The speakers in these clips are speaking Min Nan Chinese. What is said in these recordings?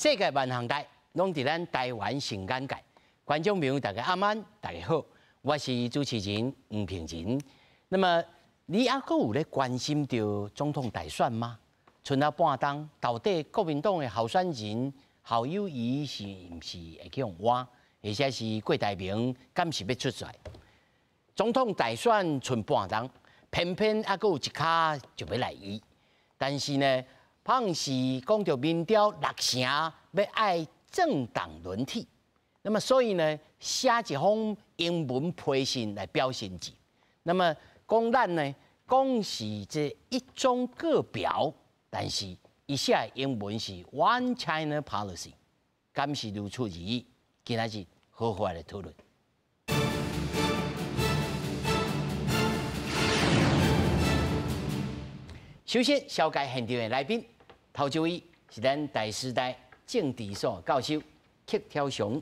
世界萬項代，攏佇咱台灣上眼界。觀眾朋友，大家暗安，大家好，我是主持人黃平仁。那麼，你猶閣有咧關心著總統大選嗎？賰仔半冬，到底國民黨的候選人侯友宜是毋是會去予換，或者是郭台銘敢是欲出賽？總統大選賰半冬，偏偏猶閣有一跤就欲來移。但是呢，彷是講著民調六成欲愛政黨輪替，那麼所以呢，寫一封英文批信來表心志。那麼講咱呢，講是這一中各表，但是伊寫的英文是 One China Policy，敢是如此而已？今仔日好好來討論。首先，紹介現場的來賓，頭一位是咱台師大政治所教授曲挑雄，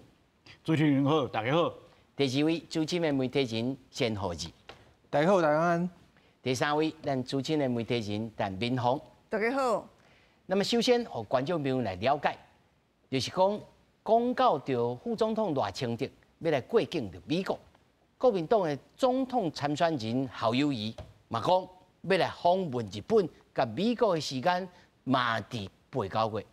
主持人好，大家好。第二位資深的媒體人單厚仁，大家好，大家安。第三位咱資深的媒體人陳敏鳳，大家好。那麼首先，予觀眾朋友來了解，就是講講到著副總統賴清德欲來過境著美國，國民黨的總統參選人侯友宜嘛講欲來訪問日本，佮美國的時間嘛佇八九月。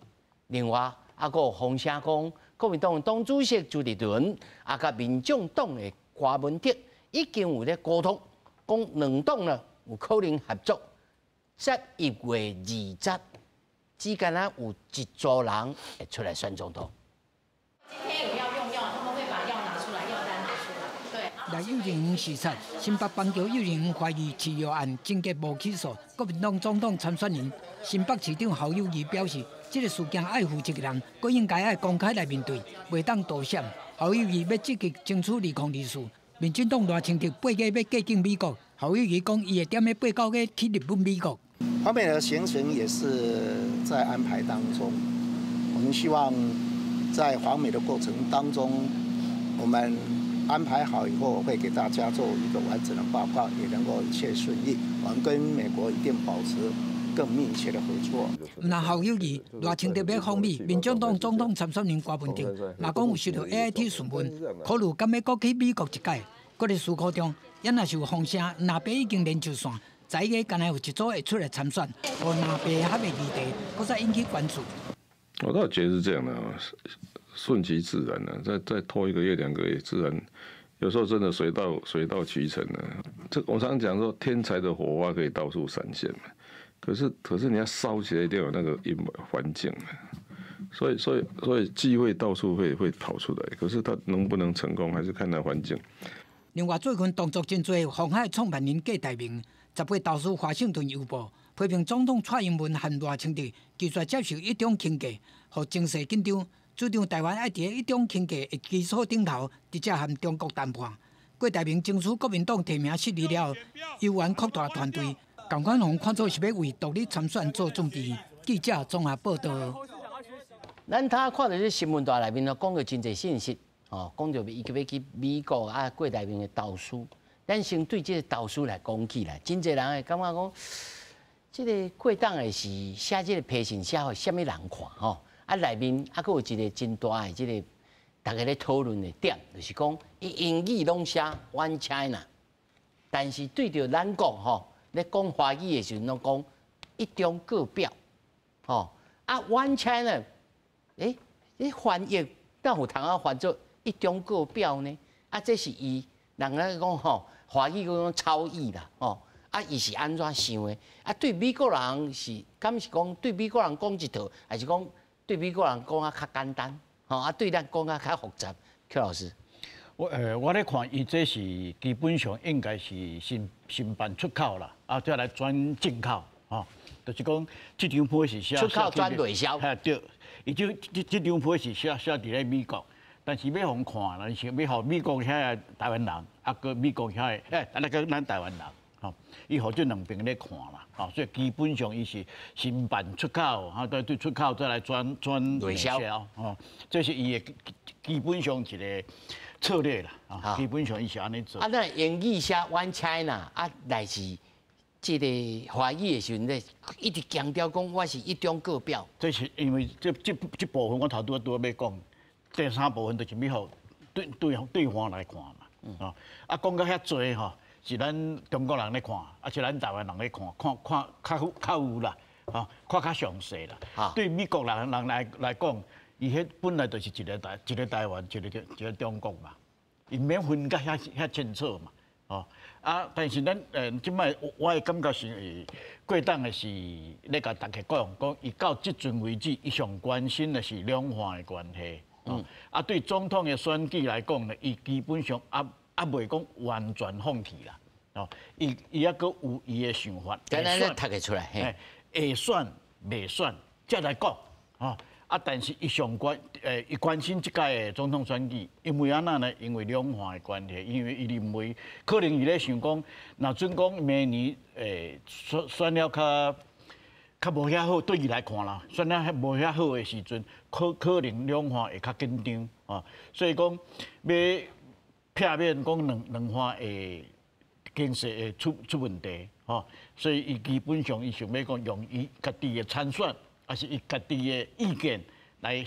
另外，猶閣有風聲講，國民黨黨主席朱立倫啊，佮民眾黨的柯文哲已經有咧溝通，講兩黨呢有可能合作。11月20，只敢若有一組人會出來選總統。今天有要用藥，他們會把藥拿出來，藥單拿出來。對。來幼兒園視察，新北板橋幼兒園懷疑飼藥案終結無起訴，國民黨總統參選人新北市長侯友宜表示，這个事件愛負責任，閣應該愛公開來面對，袂當躲閃。侯友宜欲積極爭取2024，民進黨賴清德8月欲過境美國，侯友宜講伊會踮咧八九月去日本、美國。訪美的行程也是在安排當中，我們希望在訪美的過程當中，我們安排好以後，會給大家做一個完整的報告，也能夠一切順利。我們跟美國一定保持更密切的合作。毋但侯友宜、賴清德欲訪美，民進黨總統參選人柯文哲嘛講有收到 AIT 詢問，考慮敢欲閣去美國一擺。閣咧思考中，也若是有風聲，藍白已經連成線，11月敢若有一組會出來參選，予藍白合的議題，閣再引起關注。我倒覺得是這樣的，順其自然啊，再拖一個月2個月，自然有時候真的水到渠成啊。這我常常講說，天才的火花可以到處閃現嘛，可是你要燒起來，一定有那個環境啊。所以機會到處會跑出來，可是他能不能成功，還是看那環境。另外，最近動作真濟，鴻海創辦人郭台銘18投書華盛頓郵報，批評總統蔡英文和賴清德拒絕接受一中框架，予情勢緊張。主張台灣愛佇一中框架的基礎頂頭，直接和中國談判。郭台銘爭取國民黨提名失利了後，猶原擴大團隊，仝款予看做是欲為獨立參選做準備。記者綜合報道。咱頭看著這新聞台內面哦，講著真濟信息，哦，講著伊欲去美國啊，郭台銘的投書。咱先對這個投書來講起來，真濟人會感覺講，這个郭董的是寫這个批信寫予啥物人看吼？啊，內面猶閣有一个真大的這个大家咧討論的點，就是講伊英語攏寫 One China，但是對著咱國吼咧講華語的時陣，攏講一中各表，吼啊 One China，欸，你翻譯敢有通啊翻做一中各表呢？啊，這是伊人咧講吼，華語講超譯啦，吼。啊，伊是按怎想的？啊，對美國人是，敢是講對美國人講一套，還是講對美國人講啊較簡單？吼啊，對咱講啊較複雜。邱老師，我咧看，伊這是基本上應該是先辦出口啦，啊，再來轉進口，吼，就是講這張批是寫出口轉內銷。嘿對，伊這張批是寫佇咧美國，但是欲予看啦，是欲予美國遐个台灣人，啊，閣美國遐个，欸，啊，那個咱台灣人。吼，伊予這兩邊咧看啦，吼，所以基本上伊是先辦出口，哈，對出口再來轉內銷，吼，這是伊的基本上一个策略啦，啊，基本上伊是按呢做。啊，那英語寫 One China 啊，內是這个華語的時陣咧，一直強調講我是一中各表。這是因為這部分我頭拄仔拄仔欲講，第三部分就是欲予對岸來看嘛。哦，啊講到遐濟吼，是咱中國人咧看，啊是咱台灣人咧看，看看較較有啦，吼，看較詳細啦。對美國人來講，伊彼本來就是一個台灣，一個中國嘛，伊免分甲遐清楚嘛。哦，啊！但是咱這擺我的感覺是，過當的是咧共大家講，講伊到這陣為止，伊上關心的是兩岸的關係。啊，對總統的選舉來講呢，伊基本上猶未講完全放棄啦。哦，伊猶閣有伊的想法。簡單讀會出來。會選袂選，才來講。哦，啊，但是伊上關伊關心這屆的總統選舉，因為按怎呢？因為兩岸的關係，因為伊認為可能伊咧想講，若準講明年選了較無遐好，對伊來看啦，選了無遐好的時陣，可能兩岸會較緊張啊。所以講欲避免講兩岸會經濟會出問題，吼，所以伊基本上伊想欲講用伊家己的參選，抑是伊家己的意見來，予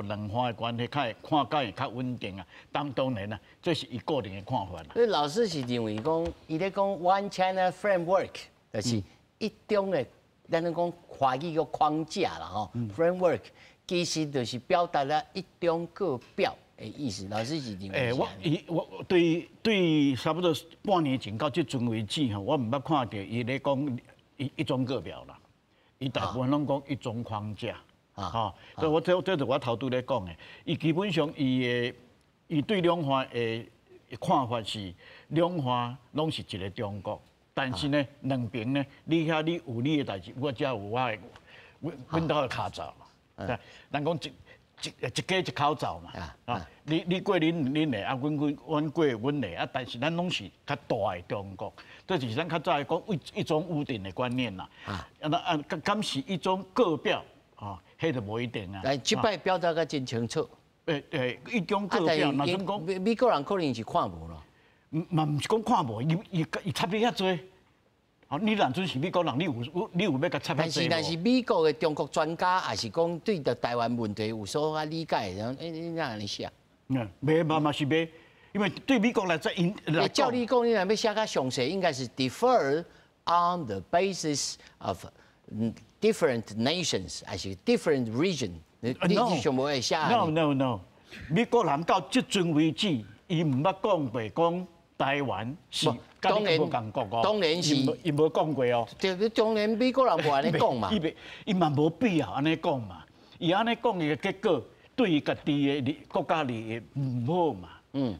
兩岸的關係較會看較會較穩定啊。當然啦，這是伊個人的看法啦。所以老師是認為講，伊咧講 One China Framework，就是一中的，咱咧講華語個框架啦，吼，framework 其實就是表達了一中各表的意思。老師是認為。我對差不多半年前到這陣為止吼，我毋捌看著伊咧講一中各表啦。伊大部分攏講一中框架，吼，所以我這就我頭拄咧講的，伊基本上伊對兩岸的看法是兩岸攏是一個中國，但是呢，兩邊呢，你遐你有你的代誌，我遮有我的，阮兜的跤灶嘛，對，人講一家一口灶嘛，啊，你過恁的，啊，阮過阮的，啊，但是咱攏是較大的中國，這就是咱較早講一中屋頂的觀念啦。啊，那啊，敢是一中各表，啊，彼就無一定啊。但這擺表達甲真清楚。欸，一中各表，若準講美國人可能是看無咯。嘛毋是講看無，伊插你遐濟。哦，你若準是美國人，你有欲共插遐濟？但是美國的中國專家也是講對著台灣問題有所較理解，然後欸，你哪按呢寫？嗯，袂嘛是袂，因為對美國來講，𪜶來照你講，你若欲寫較詳細，應該是 differ on the basis of different nations，還是 different region？你上無會寫？ No no no，美國人到這陣為止，伊毋捌講過講台灣是。當然，當然是，伊無講過哦。對，當然美國人無按呢講嘛。伊袂，伊嘛無必要按呢講嘛。伊按呢講伊的結果，對伊家己的國家利益毋好嘛。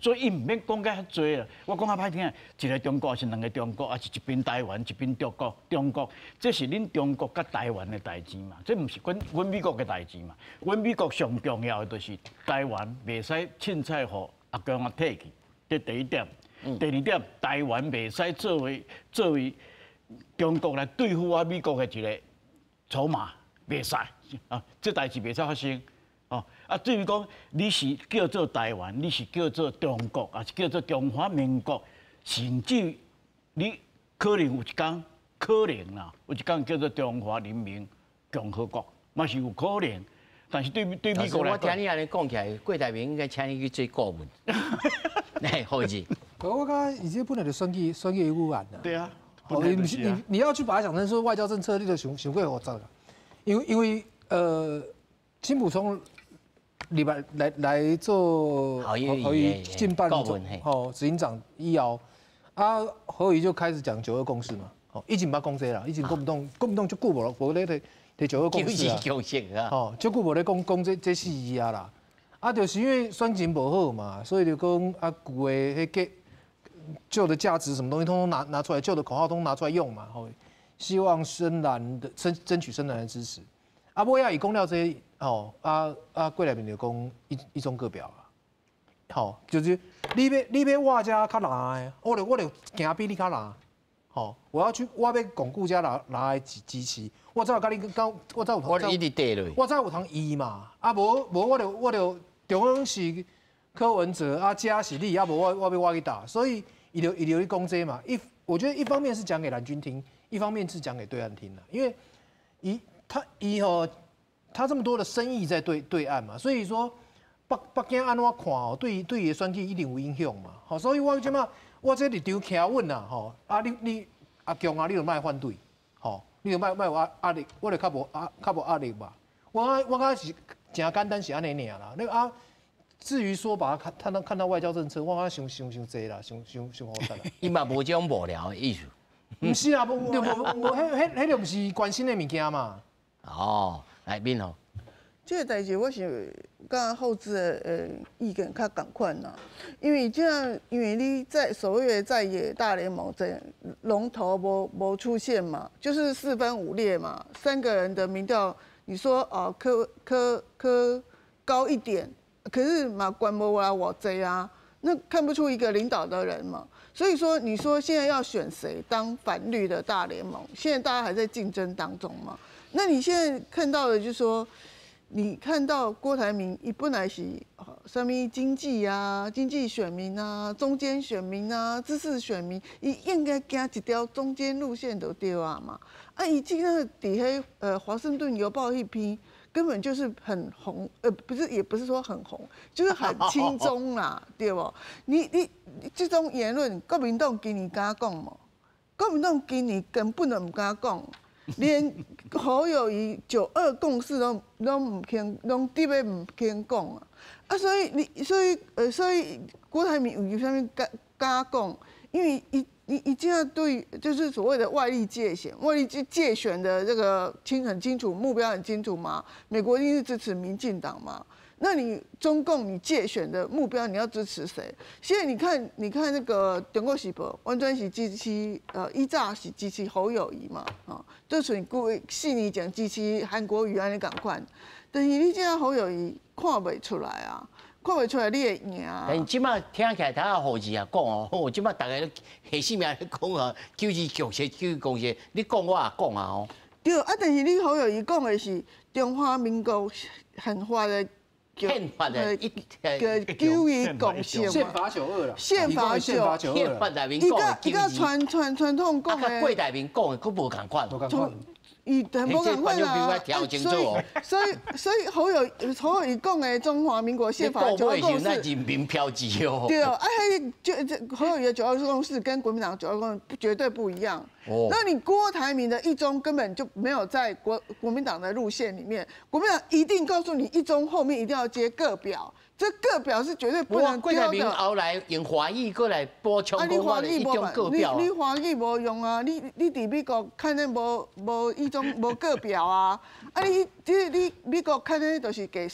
所以伊毋免講甲遐濟啦。我講較歹聽，一個中國還是兩個中國，還是一邊台灣一邊中國？中國，這是恁中國佮台灣的代誌嘛。這毋是阮美國的代誌嘛。阮美國上重要的就是台灣袂使凊彩予阿共仔提去，這第一點。第二點，台灣袂使作為中國來對付我美國的一個籌碼，袂使啊！這代誌袂使發生。哦，啊，至於講你是叫做台灣，你是叫做中國，還是叫做中華民國，甚至你可能有一天，可能啦，有一天叫做中華人民共和國，嘛是有可能。但是對美國來講，我聽你按呢講起來，郭台銘應該請你去做顧問。來，何志。我感覺伊這本來就選舉預案啦。對啊。哦，你你要去把它講成說外交政策，你就傷過複雜啦。因為辛普松禮拜來做侯友宜進辦哦執行長以後，啊侯友宜就開始講九二共識嘛。哦，以前毋捌講這啦，以前國民黨國民黨足久無咧提九二共識啊。共識啊。哦，足久無咧講這四字啊啦。啊，就是因為選情無好嘛，所以就講啊舊的彼個舊的價值什麼東西，通通拿出來，舊的口號通通拿出來用嘛，吼，希望深藍的爭取深藍的支持。啊，尾仔伊講了這個，吼，啊，郭台銘就講一中各表啊，吼，就是你欲倚遮較藍的，我就行比你較藍，吼，我要去我欲鞏固遮藍的支持，我才有共你講，我才有我一直綴落，我才有通倚嘛，啊無我就中央是柯文哲，啊遮是你，啊無我欲倚去佗，所以。伊就咧講這嘛。我覺得一方面是講給藍軍聽，一方面是講給對岸聽啦。因為伊他伊吼，他這麼多的生意在對岸嘛，所以說北京按怎看哦，對伊的選舉一定有影響嘛。好，所以我這馬我這立場徛穩啦，吼啊你阿強啊，你就莫反對，吼，你就莫有壓力，我就較無壓力吧。我感覺是誠簡單是按呢爾啦。那個啊，至於說把它看到外交政策，我感覺傷濟啦，傷複雜啦。伊嘛無這種無聊的意思。毋是啦，無無無，彼彼就毋是關心的物件嘛。哦，來敏紅。這個代誌我是佮浩志的意見較仝款啦，因為這樣，因為你在所謂的在野大聯盟這龍頭無出現嘛，就是四分五裂嘛，三個人的民調，你說哦柯高一點，可是嘛懸無來偌濟啊，那看不出一個領導的人嘛，所以說你說現在要選誰當反綠的大聯盟，現在大家還在競爭當中嘛，那你現在看到的就是說。你看到郭台銘，伊本來是啥物經濟啊、經濟選民啊、中間選民啊、知識選民，伊應該行一條中間路線就對啊嘛。啊，伊這個佇彼華盛頓郵報一篇，根本就是很紅，不是，也不是說很紅，就是很親中啦，對無？你這種言論，國民黨今年敢講無？國民黨今年根本就毋敢講。連侯友宜九二共識攏毋肯，攏特別毋肯講啊！啊，所以郭台銘有啥物敢講？因為伊這樣對，就是所謂的外力介選，外力介選的這個很清楚，目標很清楚嘛。美國一定是支持民進黨嘛。那你中共你介選的目標你要支持誰？現在你看那個《中國時報》，完全是支持以早是支持侯友宜嘛，啊，就像4年前支持韓國瑜按呢仝款，但是你這侯友宜看袂出來啊，看袂出來你會贏啊。但這馬聽起來他數字也講哦，這馬大家都下死命咧講啊，九二共識，九二共識，你講我也講啊哦。對啊，但是你侯友宜講的是中華民國憲法的。憲法的一個九二共識嘛，憲法九二啦，憲法九二，憲法內面講的伊佮傳統講的，郭台銘講的閣無仝款，無仝款，伊無仝款啊，所以侯友宜講的中華民國憲法九二共識，人民票子哦。對啊，彼就這侯友宜的九二共識跟國民黨九二共識絕對不一樣。哦，那你郭台銘的一中根本就沒有在國民黨的路線裡面，國民黨一定告訴你一中後面一定要接各表，這各表是絕對不能丟的。郭台銘後來用華語過來補充講我的一中各表。你華語無用啊！你佇美國看見無一中無各表啊！啊你美國看見就是給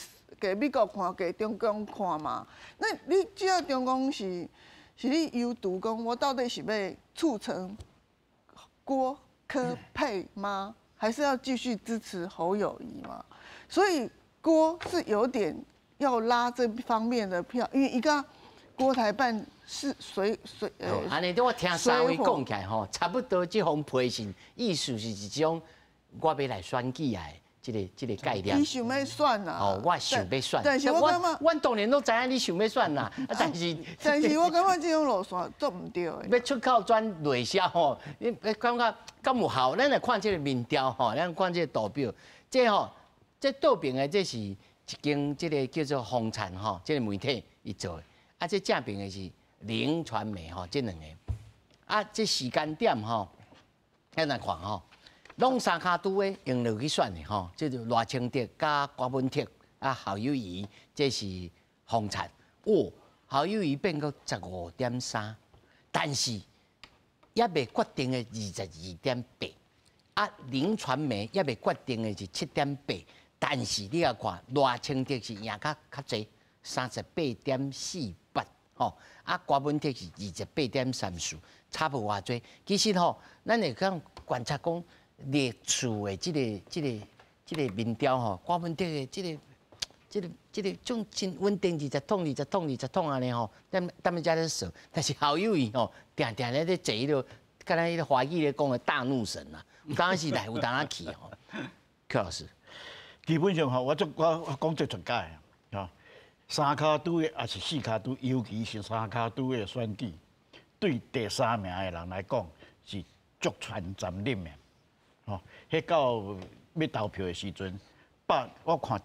美國看，給中共看嘛。那你只要中共是你憂慮講，我到底是欲促成郭柯配嗎？還是要繼續支持侯友宜嗎？所以郭是有點要拉這方面的票，因為一個郭台辦是隨按呢，我聽三位講起來吼，差不多這封批信意思是一種我欲來選舉啊，這個概念。你想欲選啊？哦，我想欲選。但是我感覺，我當然攏知影你想欲選啦，啊，但是，但是我感覺這種路線做毋對的。欲出口轉內銷吼，你感覺敢有效？咱來看這個民調吼，咱看這個圖表，這吼，這倒爿的這是一間這個叫做風產吼，這個媒體伊做的，啊，這正爿的是林傳媒吼，這兩個，啊，這時間點吼，咱來看吼。攏三跤拄的用落去選的吼，這就賴清德佮郭文鐵啊，侯友宜，這是風產哦，侯友宜變到15.3，但是猶未決定的22.8，啊，林傳媒猶未決定的是7.8，但是你也看賴清德是贏較濟，38.48吼，啊，郭文鐵是28.34，差無偌濟。其實吼，咱會講觀察講。歷次的這個民調吼，郭文鐵的這個種真穩定，20通、20通、20通按呢吼，踮咧遮咧算。但是侯友宜吼，定定咧坐彼个，敢若彼个華語咧講的大怒神啊，有當時來，有當去吼。柯老師，基本上吼，我講這出界吼，三跤拄的抑是四跤拄，尤其是三跤拄的選舉，對第三名的人來講是足傳佔領的，吼，彼到欲投票的時陣，我看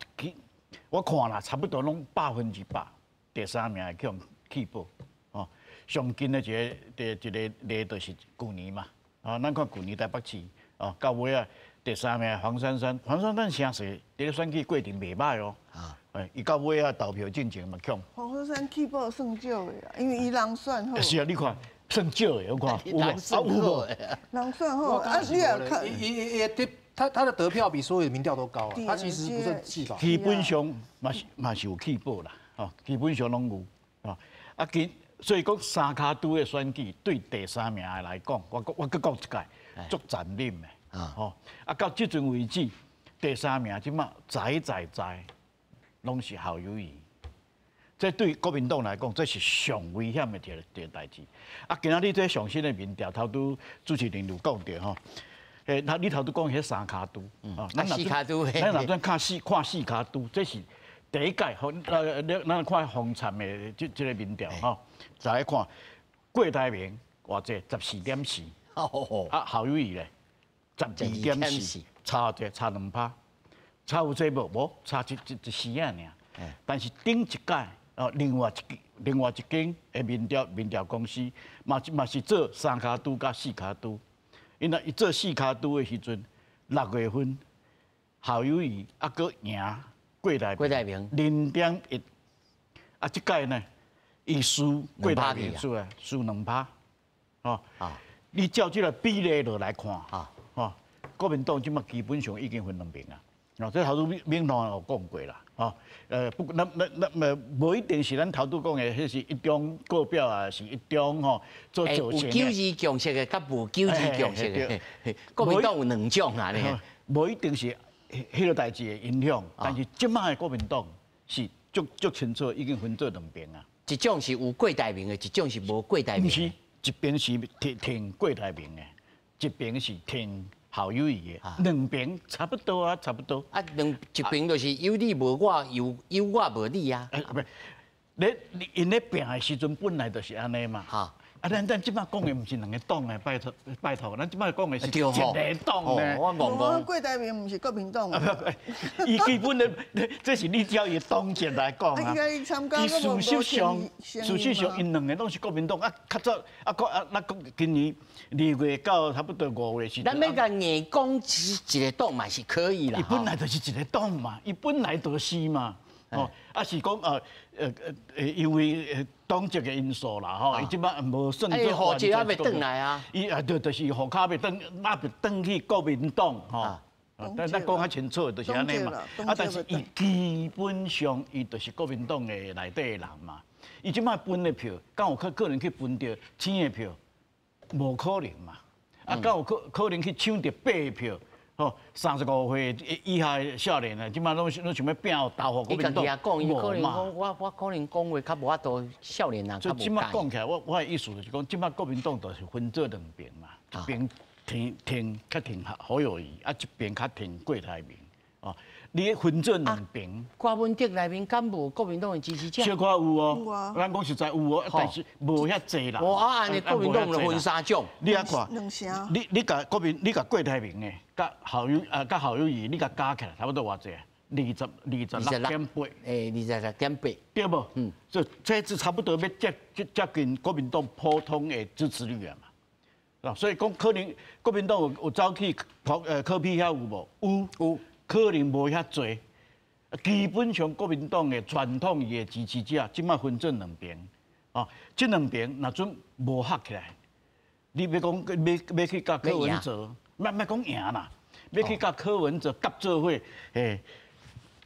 我看啦，差不多攏100%，第三名會去予棄保，吼，上近的一个一个例就是舊年嘛，啊，咱看舊年台北市，哦，到尾仔第三名黃珊珊，黃珊珊聲勢佇咧選舉過程袂䆀哦，啊，伊到尾仔投票進前嘛強。黃珊珊棄保算少的啦，因為伊人選好。是啊，你看算少的，我看有無？啊有無？人選好，啊你也看。伊伊他的得票比所有的民調都高啊，他其實不算棄保。基本上嘛是有棄保啦，吼，基本上攏有，吼，啊，所以講三跤拄的選舉對第三名的來講，我閣講一擺，足殘忍的，吼，啊到這陣為止，第三名這馬在在在，攏是侯友宜，這對國民黨來講，這是上危險的一個代誌。啊，今仔日這上新的民調，頭拄主持人有講著吼。那你頭拄講彼三跤拄，哦，咱四跤拄，咱若陣看四跤拄，這是第一屆，咱看風參的這個民調吼，就來看郭台銘偌濟14.4，啊侯友宜咧12.4，差偌濟？差2%，差有濟無？無，差一絲仔爾。但是頂一屆哦，另外一間的民調公司嘛是做三跤拄佮四跤拄。因為伊做四跤拄的時陣，6月份侯友宜猶閣贏郭台銘0.1，啊，這屆呢，伊輸郭台銘輸啊，輸2%，吼，你照這個比例落來看，吼，國民黨這馬基本上已經分兩邊啊，哦，這頭拄銘龍有講過啦，吼，不，咱咱咱，無一定是咱頭拄講的，彼是一中各表啊，是一中吼做有九二共識的，佮無九二共識的，國民黨有兩種啊，呢，無一定是彼個代誌的影響，但是這馬的國民黨是足足清楚，已經分做兩邊啊。一種是有郭台銘的，一種是無郭台銘。毋是，一邊是挺郭台銘的，一邊是挺侯友宜的，兩邊差不多啊，差不多。啊，一邊就是有你無我，有我無你啊。毋是，你𪜶咧拚的時陣本來就是按呢嘛。啊，咱這馬講的毋是兩個黨的，拜託拜託，咱這馬講的是一個黨的。我講郭台銘毋是國民黨。伊基本的，這是你照伊黨籍來講啊。伊事實上，𪜶兩個攏是國民黨啊，較早啊，國啊，咱講今年2月到差不多5月時。咱欲共硬講是一個黨嘛是可以啦。伊本來就是一個黨嘛，伊本來就是嘛。哦，啊是講因為黨籍的因素啦，吼，伊這擺無算做。戶籍猶未轉來啊！伊啊，對，就是戶口未轉，猶未轉去國民黨，吼。咱講較清楚，就是按呢嘛。啊，但是伊基本上伊就是國民黨的內底的人嘛。伊這擺分的票，敢有可能去分著青的票？無可能嘛。啊，敢有可能去搶著白票？吼，35歲以下的少年啊，這擺攏想欲拼投予國民黨，伊家己也講，伊可能講我可能講話較無法度，少年人較無。這擺講起來，我的意思就是講，這擺國民黨就是分做兩邊嘛，一邊挺較挺侯友宜，啊一邊較挺郭台銘，哦，你分做兩邊。郭文哲內面敢無國民黨的支持者？小可有哦，咱講實在有哦，但是無遐濟啦。哦，啊，按呢國民黨就分三種。你啊看，你共郭台銘的，佮侯友啊，佮侯友宜，你共加起來差不多偌濟？26.8。26.8。對無？嗯。所以這是差不多欲接近國民黨普通的支持率啊嘛。啊，所以講可能國民黨有走去柯 P 遐有無？有。可能無遐濟，基本上國民黨的傳統伊的支持者，這擺分做兩邊，哦，這兩邊若準無合起來，你欲講欲去佮柯文哲，莫講贏啦，欲去佮柯文哲合做伙，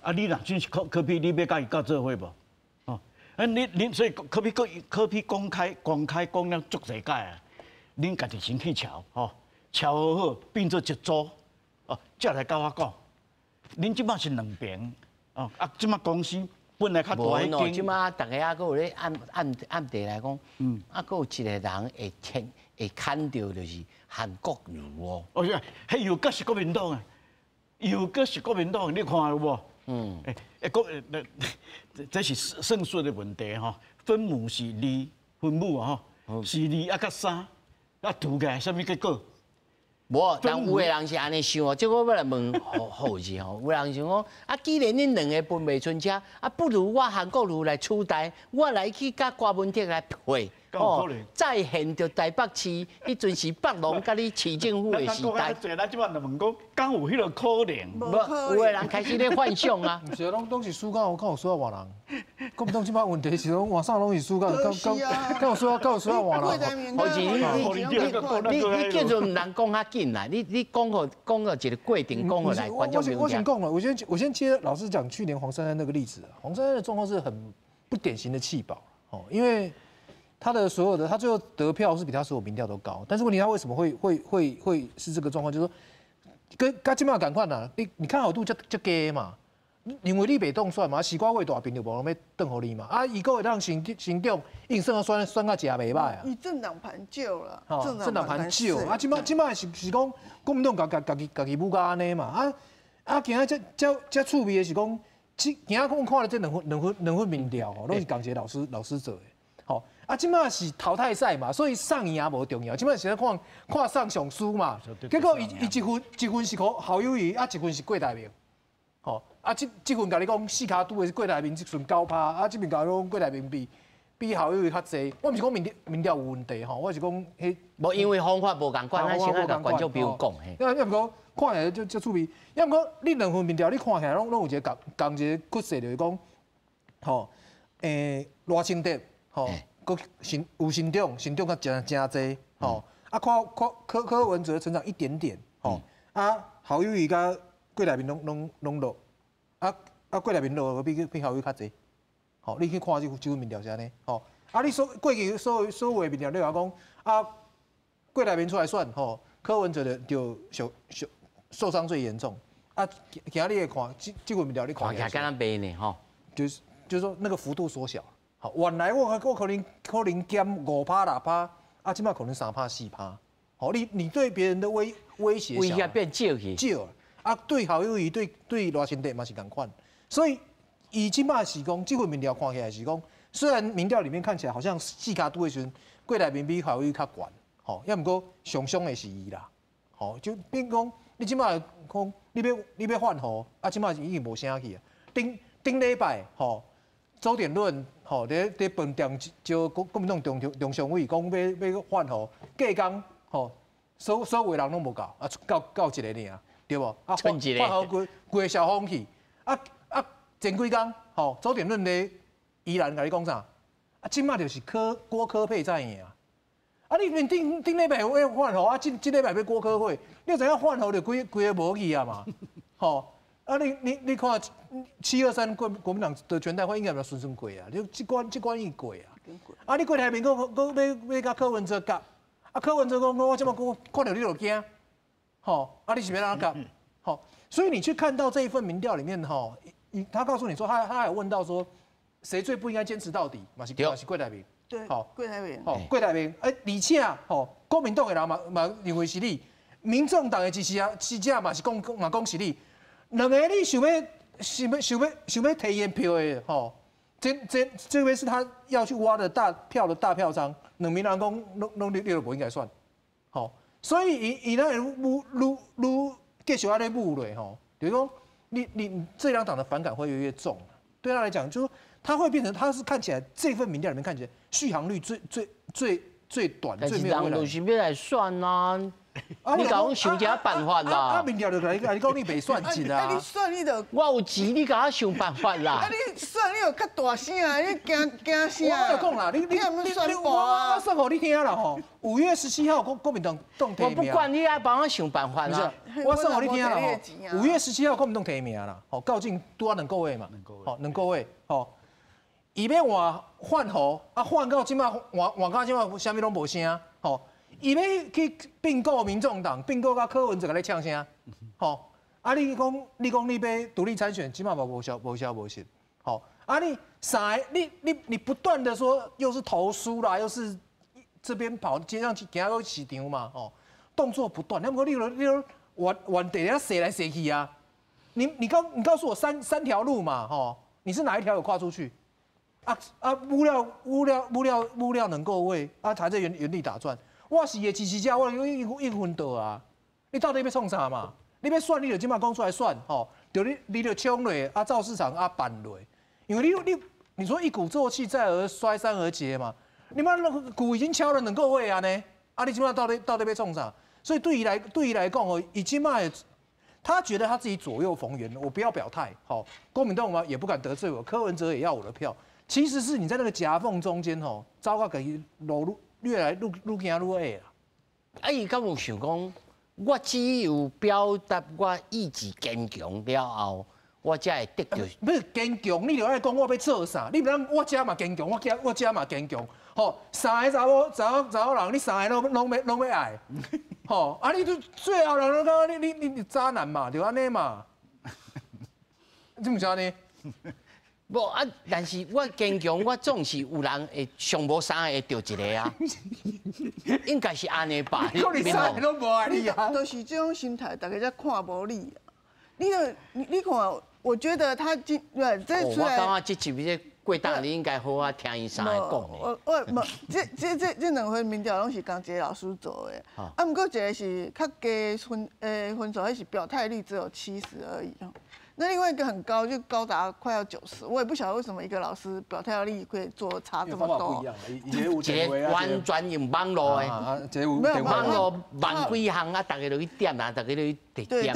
啊，你若真是柯 P，你欲佮伊合做伙無？哦，啊，你所以柯 P 柯 P 公開講了足濟擺啊，恁家己先去喬，吼，喬好好變做一組，哦，才來佮我講。恁這擺是兩邊，哦，啊，這擺公司本來較大一間。這擺大家猶閣有咧暗地來講，啊，閣有一個人會牽會牽著，就是韓國瑜哦。哦是，彼又閣是國民黨啊，又閣是國民黨，你看有無？嗯。這是算術的問題吼，分母是2，分母啊吼，是二啊佮三，啊除起來啥物結果？無，但有的人是按呢想哦，這我欲來問好好是吼，有人想講啊，既然恁兩个分袂出車，啊，不如我韓國瑜來取代，我來去佮郭文哲來配，哦，再現著台北市，彼陣是北龍佮你市政府的時代。咱這擺就問講，敢有彼个可能？無，有的人開始咧幻想啊。毋是啊，攏是輸敢有敢有需要換人？國民黨這擺問題是講換啥攏是輸，敢有需要敢有需要換人？好似你叫做毋通講較緊啦，你講予講予一個過程講予來觀眾朋友。我先講了，我先接老師講去年黃珊珊那個例子，黃珊珊的狀況是很不典型的棄保，哦，因為他的所有的他最後得票是比他所有民調都高，但是問題他為什麼會是這個狀況？就是說跟佮這擺仝款啦，你看好度遮遮低嘛，因為你袂當選嘛，西瓜味大兵就無人欲轉予你嘛，啊，伊閣會當成長，硬算選甲誠袂歹啊。伊政黨盤少啦，政黨盤少，啊，這擺是講國民黨家己舞甲按呢嘛，啊，今仔遮趣味的是講，今仔我看了這兩份民調吼，攏是仝一個老師做的，吼，啊，這擺是淘汰賽嘛，所以上贏無重要，這擺是咧看看上上輸嘛，結果伊一份是侯友宜，啊，一份是郭台銘，吼，啊，這份共你講四跤拄的是郭台銘，這陣9趴，啊，這邊共你講郭台銘比侯友宜較濟，我毋是講民調有問題吼，我是講彼無因為方法無仝款，咱先愛共觀眾朋友講嘿。因為講看起來就趣味，抑毋過你兩份民調你看起來攏有一個仝一個趨勢，就是講，吼，賴清德，吼，閣有成長，成長較誠誠濟，吼，啊，看看柯文哲成長一點點，吼，啊，侯友宜佮郭台銘攏落，啊啊，郭台銘落比侯友宜較濟。吼，你去看這份民調是按呢，吼，啊，你所過去所有的民調，你話講啊，郭台銘出來選，吼，柯文哲就受傷最嚴重，啊，今仔日來看這份民調，你看看起來敢若袂呢，吼，就是說那個幅度縮小，好，原來我可能減5趴6趴，啊，這擺可能3趴4趴，好，你對別人的威脅威脅變少去，少，啊，對侯友宜對賴清德嘛是仝款，所以。伊這擺是講，這份民調看起來是講，雖然民調裡面看起來好像四跤拄的時陣，郭台銘比侯友宜較懸，吼，抑毋過上傷的是伊啦，吼，就變講你這擺講，你欲換候，啊，這擺已經無聲去啊。頂頂禮拜，吼，周典論，吼，佇飯店招國民黨中常委講欲換候，隔工，吼，所有人攏無到，啊，到一个爾，對無？啊，換候規個蕭風去，啊啊。前幾工，吼，周典論咧宜蘭共你講啥？啊，這擺就是郭柯配在贏啊！啊，你頂頂禮拜欲換候，啊，這禮拜欲郭柯配，你知影換候就規個無去啊嘛？吼！啊，你看723國民黨的全代會應該嘛順順過啊？你這關已過啊！啊，你郭台銘閣欲佮柯文哲夾，啊，柯文哲講我這擺看著你就驚，吼！啊，你是欲按怎夾？吼！所以你去看到這一份民調裡面，吼。他告訴你說，他有問到說，誰最不應該堅持到底？嘛是嘛是郭台銘，對，好，郭台銘，好，郭台銘，欸，而且吼，國民黨的人嘛認為是你，民眾黨的支持者嘛是講嘛講是你，兩个你想欲提𪜶票的吼，這邊是他要去挖的大票的大票倉，兩邊人講攏你都無應該選，吼，所以伊那會愈愈繼續按呢舞落吼，就是講。你這兩黨的反感會越來越重，對他來講，就是他會變成，他是看起來這份民調裡面看起來續航率最短，最沒有未來。但是人就是欲來選啊，你共我想一下辦法啦。啊，民調就共你講你袂選一啊。啊，你選你就我有錢，你共我想辦法啦。啊，你選你就較大聲啊，你驚驚啥？我就講啦，你我算予你聽啦吼。5月17號國民黨提名。我不管你愛幫我想辦法啦。我算予你聽啦吼。5月17號國民黨提名啦，吼，到今拄仔兩個月嘛，吼，兩個月，吼。伊欲換換候，啊換到這擺換換到這擺，啥物攏無聲，吼。伊欲去併購民眾黨，併購甲柯文哲共你嗆聲，吼！啊，你講你欲獨立參選，這擺嘛無消無息，吼！啊，你三個，你不斷的說，又是投書啦，又是這邊跑，街上去行到市場嘛，吼，動作不斷。那麼你原地咧踅來踅去啊？你告訴我三條路嘛，吼，你是哪一條有跨出去？啊啊，物料物料物料物料能够位，啊，还在原地打转。我是伊的支持者，我已经昏倒啊！你到底欲创啥嘛？你欲选，你就这马讲出来选，吼，就你就冲落，啊，造市场啊办落，因为你说一鼓作气，再而衰，三而竭嘛。你妈那个鼓已经敲了两个月啊呢，啊，你这马到底欲创啥？所以对伊来讲哦，伊这马他觉得他自己左右逢源，我不要表态，好，国民党嘛也不敢得罪我，柯文哲也要我的票。其实是你在那个夹缝中间吼，糟糕，给路越来愈愈行愈矮啦。啊，伊敢有想讲，我只有表达我意志坚强了后，我才会得著。不是坚强，你就爱讲我欲做啥？你毋通我遮嘛坚强，我遮嘛坚强。吼，三个查某人，你三个拢欲爱。吼，啊！你都最后人拢感觉你渣男嘛，就按呢嘛，你毋是按呢？无啊，但是我坚强，我总是有人会上无三个会著一个啊，应该是按呢吧？可能三个拢无爱你啊，就是这种心态，大家才看无你。你你你看，我觉得他今对这出来，我感觉这集这过档，你应该好好听伊三个讲的。我无，这两份民调拢是仝一个老师做的，啊，毋过一个是较低分数，彼是表态率只有70而已。那另外一个很高，就高达快要90，我也不晓得为什么一个老师表态率可以做差这么多。不一样，一个完全用网路的，网路万几项啊，大家都去点啊，大家都去点。对，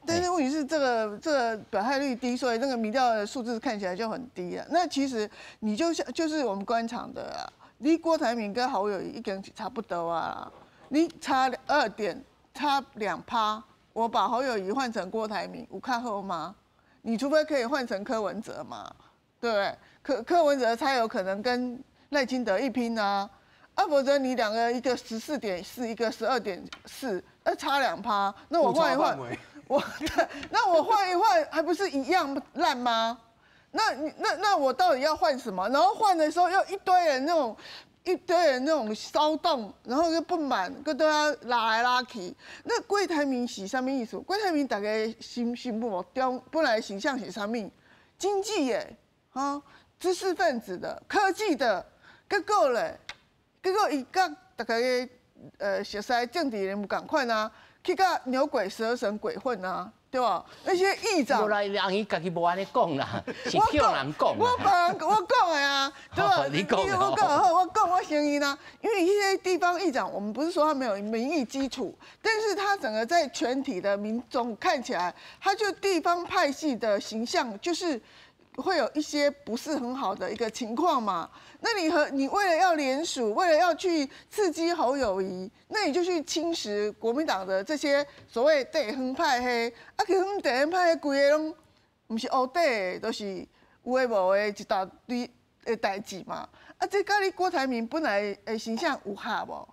但是问题是这个表态率低，所以那个民调的数字看起来就很低啊。那其实你就像就是我们观察的啊，你郭台铭跟侯友宜已经差不多啊，你差2点，差2趴，我把侯友宜换成郭台铭，有较好吗？你除非可以换成柯文哲嘛，对不对？柯文哲才有可能跟赖清德一拼啊，啊，否则你两个一个14.4，一个12.4，那差2趴，那我换一换，那我换一换，还不是一样烂吗？那你那那我到底要换什么？然后换的时候又一堆人那种骚动，然后又不满，阁都要拉来拉去。那郭台铭是啥物意思？郭台铭大家心目中本来形象是啥物？经济的，哈，知识分子的，科技的，结果咧，结果伊佮大家熟悉政治人物仝款啊，去佮牛鬼蛇神鬼混啊。对吧？那些议长，无啦，人伊家己无按呢讲啦，是叫人讲。我帮我讲的啊，对吧？你讲我讲好，我讲我承认啊。因为一些地方议长，我们不是说他没有民意基础，但是他整个在全体的民众看起来，他就地方派系的形象就是会有一些不是很好的一个情况嘛。那你为了要联署，为了要去刺激侯友宜，那你就去侵蚀国民党的这些所谓地方派系，啊，其实地方派系规个拢毋是乌底，都是有的无的一大堆的代志嘛。啊，这佮你郭台铭本来的形象有合无？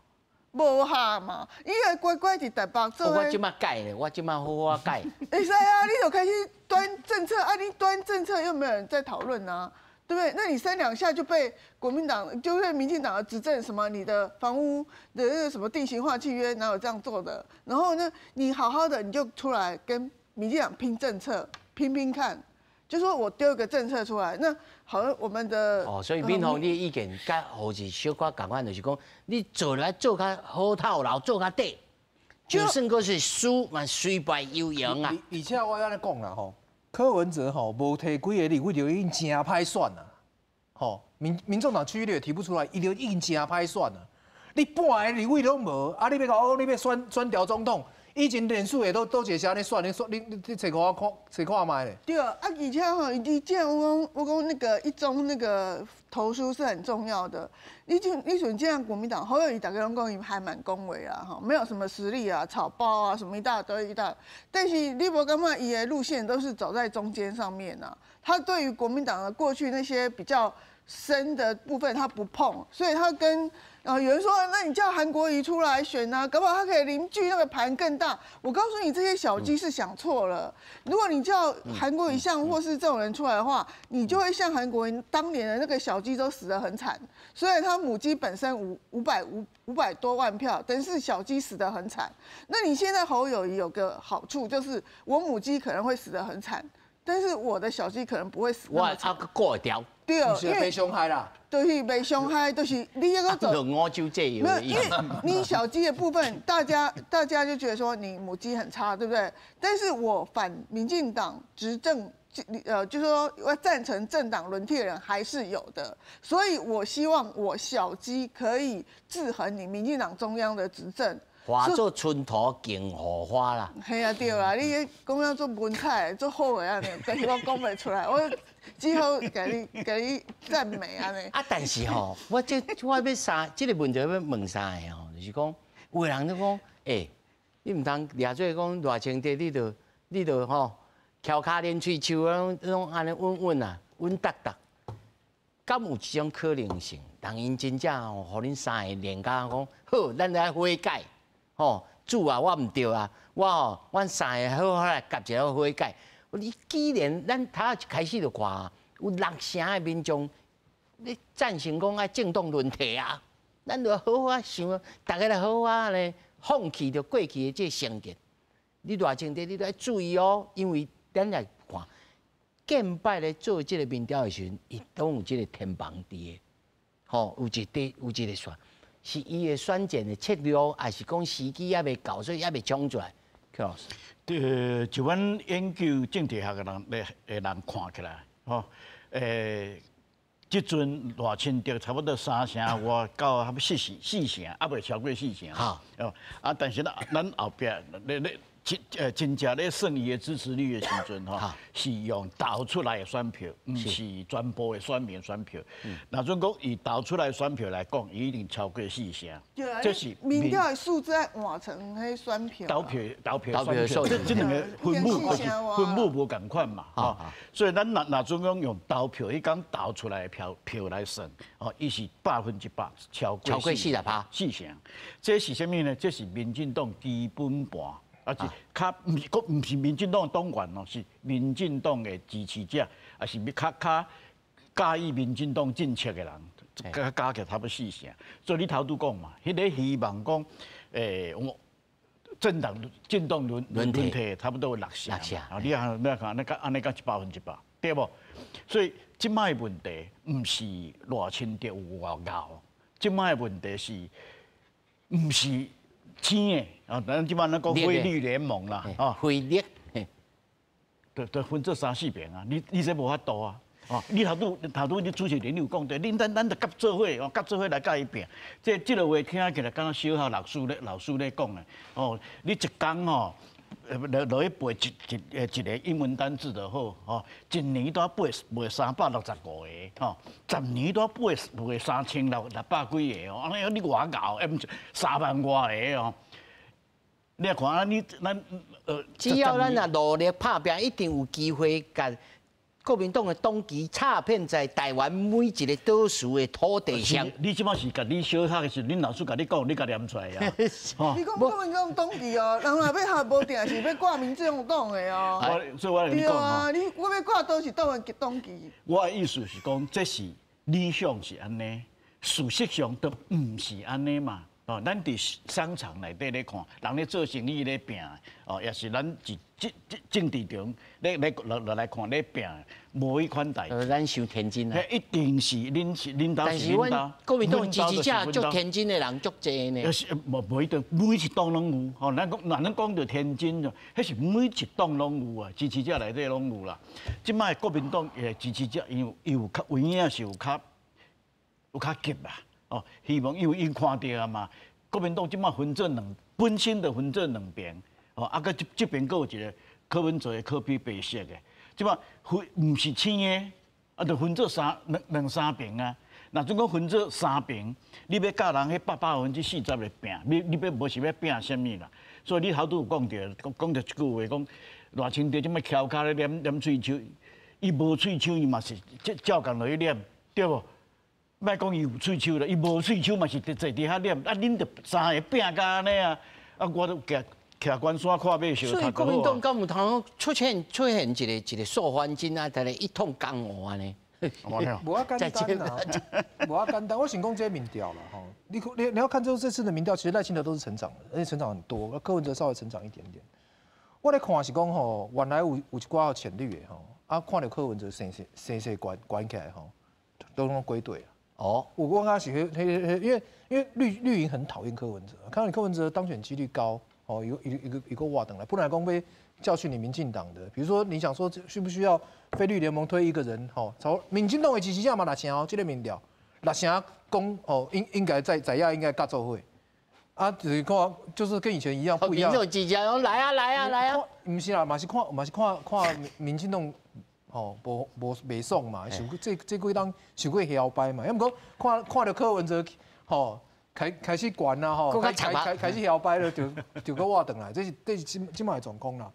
无合嘛，伊会乖乖伫台北做。我这马改咧，我这马好好改。会使啊，你就开始端政策啊，你端政策又没有人在讨论啊，对不对？那你三两下就被国民党，就被民进党的执政什么你的房屋的那个什么定型化契约哪有这样做的？然后呢，你好好的你就出来跟民进党拼政策，拼拼看，就说我丢一个政策出来，那好像我们的哦，所以敏凤你的意见佮侯是小可仝款，就是讲你做来做较好头路，做较底，就算阁是输嘛，虽败犹荣啊。而且我按呢讲啦吼，柯文哲吼无提几个立委就已经真歹选啦，吼民众党区域也提不出来，伊就已经真歹选啦。你半个立委拢无，啊你欲共我讲你欲选调总统？以前连署的都一个是按呢选，你选你揣看我看揣看觅咧。对啊，而且吼，你既然我讲那个一中那个投书是很重要的。你像这样国民党侯友宜大家拢讲伊还蛮恭维啊，哈，没有什么实力啊，草包啊，什么一大堆一大。但是你无感觉伊的路线都是走在中间上面啊。他对于国民党的过去那些比较深的部分他不碰，所以他跟。然后有人说，那你叫韩国瑜出来选啊，搞不好他可以凝聚那个盘更大。我告诉你，这些小鸡是想错了。如果你叫韩国瑜像或是这种人出来的话，你就会像韩国瑜当年的那个小鸡都死得很惨。虽然他母鸡本身500多万票，但是小鸡死得很惨。那你现在侯友宜有个好处，就是我母鸡可能会死得很惨。但是我的小雞可能不會死我啊過會調。對，因為被傷害啦。就是袂傷害，就是你一個走。五洲這沒有，因為你小雞的部分，大家就覺得說你母雞很差，對不對？但是我反民進黨執政，就是說我贊成政黨輪替的人還是有的，所以我希望我小雞可以制衡你民進黨中央的執政。化做春土競荷花啦。係啊，對啊，你講了做文采做好的按呢，但是我講袂出來，我只好共你讚美按呢。啊，但是吼，我欲三，這個問題欲問三个吼，就是講有的人就講，欸，你毋通掠做講賴清德，你就吼，翹跤連喙鬚，攏按呢穩穩啊，穩當當。敢有這種可能性？人𪜶真正吼，予恁三个連家講，好，咱來悔改。吼，主啊，我毋對啊，我吼，阮三个好好來夾一個悔改。你既然咱頭一開始就看有六成的民眾，你贊成講愛政黨輪替啊，咱就好好想，大家來好好咧放棄著過去的這個成見。你賴清德，你都愛注意哦，因為咱來看，近擺咧做這個民調的時陣，伊攏有這個天崩佇的，吼，有一塊有一個線。是伊的選戰的策略，還是講時機猶未到，所以猶未衝出來？柯老師，對，就阮研究政治學的人看起來，吼，這陣賴清德差不多三成外到差不多四成，四成，猶未超過四成。哦，啊，但是咱後壁咧咧真正咧算伊的支持率的時陣，吼，是用投出來的選票，毋是全部的選民選票。若準講以投出來的選票來講，伊一定超過四成。對啊，這是民調的數字愛換成彼選票。投票、投票、選票，這兩個分母就是分母無仝款嘛，吼。所以咱若準講用投票，彼工投出來的票來算，哦，伊是100%超過超過40%，四成。這是啥物呢？這是民進黨基本盤。啊是較毋是閣毋是民進黨的黨員哦，是民進黨的支持者，也是較佮意民進黨政策的人，加起來差不多四成。所以你頭拄講嘛，彼個希望講，我政黨輪替差不多有六成。啊，你看你看，按呢按呢講100%，對無？所以這擺的問題毋是賴清德有偌𠢕，這擺的問題是毋是青的啊？咱這擺咱講非綠聯盟啦，啊，非綠，對對，分做三四邊啊！你這無法度啊！哦，你頭拄你主持人你有講對，恁咱咱著夾做伙哦，夾做伙來佮伊拼。這個話聽起來敢若小學老師咧講的哦。你一工吼，落去背一個英文單字就好，吼，一年都背365個，吼，10年都背3600幾個哦。按呢你偌𠢕，欸，毋是3萬外个哦。你看啊，你咱只要咱若努力拍拚，一定有機會共國民黨的黨旗插遍在台灣每一個島嶼的土地上。你這擺是共你小學的時陣，恁老師共你講，你共念出來啊？你講國民黨黨旗哦，人若欲學無定是欲掛民眾黨的哦。所以我共你講對啊，你我欲掛佗一黨的黨旗。我的意思是講，這是理想是按呢，事實上都毋是按呢嘛。哦，咱佇商場內底咧看，人咧做生意咧拚，哦，也是咱佇政治場咧落來看咧拚，無彼款代誌。咱傷天真啊！一定是恁是恁兜是恁兜。國民黨支持者足天真的人足濟呢。是無一定，每一黨攏有。吼，咱講，若咱講著天真，彼是每一黨攏有啊，支持者內底攏有啦。這擺國民黨的支持者，因為伊有較有影是有較急啊。哦，希望因為𪜶看著啊嘛，國民黨這擺分做兩，本身就分做兩邊，哦，啊，閣這邊閣有一個柯文哲的柯 P 白色的，這擺分毋是青的，啊，就分做兩三邊啊。若準講分做三邊，你欲佮人彼40%來拚，你欲無是欲拚啥物啦？所以你頭拄有講著，講著一句話，講賴清德這擺翹跤咧舔舔喙鬚，伊無喙鬚伊嘛是照仝落去舔，對無？莫講伊有喙鬚啦，伊無喙鬚嘛是坐佇遐舔，啊，恁著三个拚甲按呢啊，啊，我都徛徛關山看馬相。所以國民黨敢有通出現一個掃番軍啊，逐个一統江湖按呢？無遐簡單啊，無遐簡單。我想講這個民調啦，吼，你要看這次的民調，其實賴清德都是成長的，而且成長很多，柯文哲稍微成長一點點。我咧看是講吼，原來有一寡淺綠的吼，啊，看著柯文哲聲勢聲勢懸懸起來吼，都攏歸隊啊。哦，我剛開始因為綠綠營很討厭柯文哲，看到你柯文哲當選幾率高，哦，有一個挖轉來，不然講欲教訓你民進黨的，比如說你想說需不需要非綠聯盟推一個人？吼，朝民進黨的支持者嘛六成哦，這個民調六成講哦，應該在在野應該佮做伙。啊，就是看，就是跟以前一樣不一樣。民進黨來啊來啊來啊！毋是啦，嘛是看嘛是看看民進黨吼，無無袂爽嘛，受這這幾冬受過搖擺嘛，抑毋過看看著柯文哲吼開始懸啦吼，開始搖擺了，就就閣活轉來，這是這擺的狀況啦。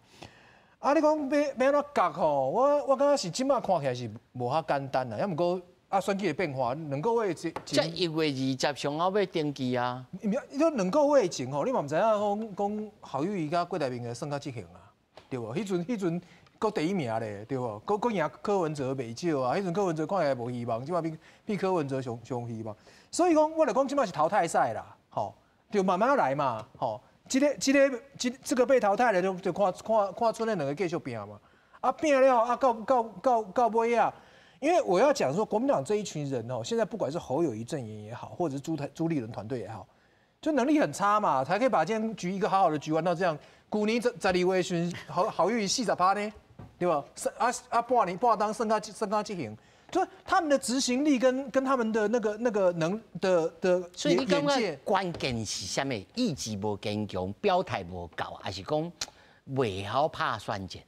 啊，你講欲按怎夾吼？我感覺是這擺看起來是無遐簡單啦，抑毋過。啊，選舉的變化，兩個月前，這1月20上後欲登記啊。毋是，你說兩個月前吼，你嘛毋知影講講侯友宜佮郭台銘會算到這型啊，對無？彼陣閣第一名咧，對無？閣贏柯文哲袂少啊，彼陣柯文哲看起來無希望，這擺比柯文哲上上希望。所以講，我來講這擺是淘汰賽啦，吼，就慢慢來嘛，吼。這個被淘汰的就看看看賰彼兩個繼續拼嘛，啊拼了啊到尾啊。因為我要講說，國民黨這一群人哦，現在不管是侯友宜陣營也好，或者是朱立倫團隊也好，就能力很差嘛，才可以把今天局一個好好的局玩到這樣。舊年12月時，侯友宜40%呢，對吧？半年半冬算到這型，就他們的執行力跟他們的那個能的的所以你感覺關鍵是啥物？意志無堅強，表態無夠，還是講袂曉拍選戰？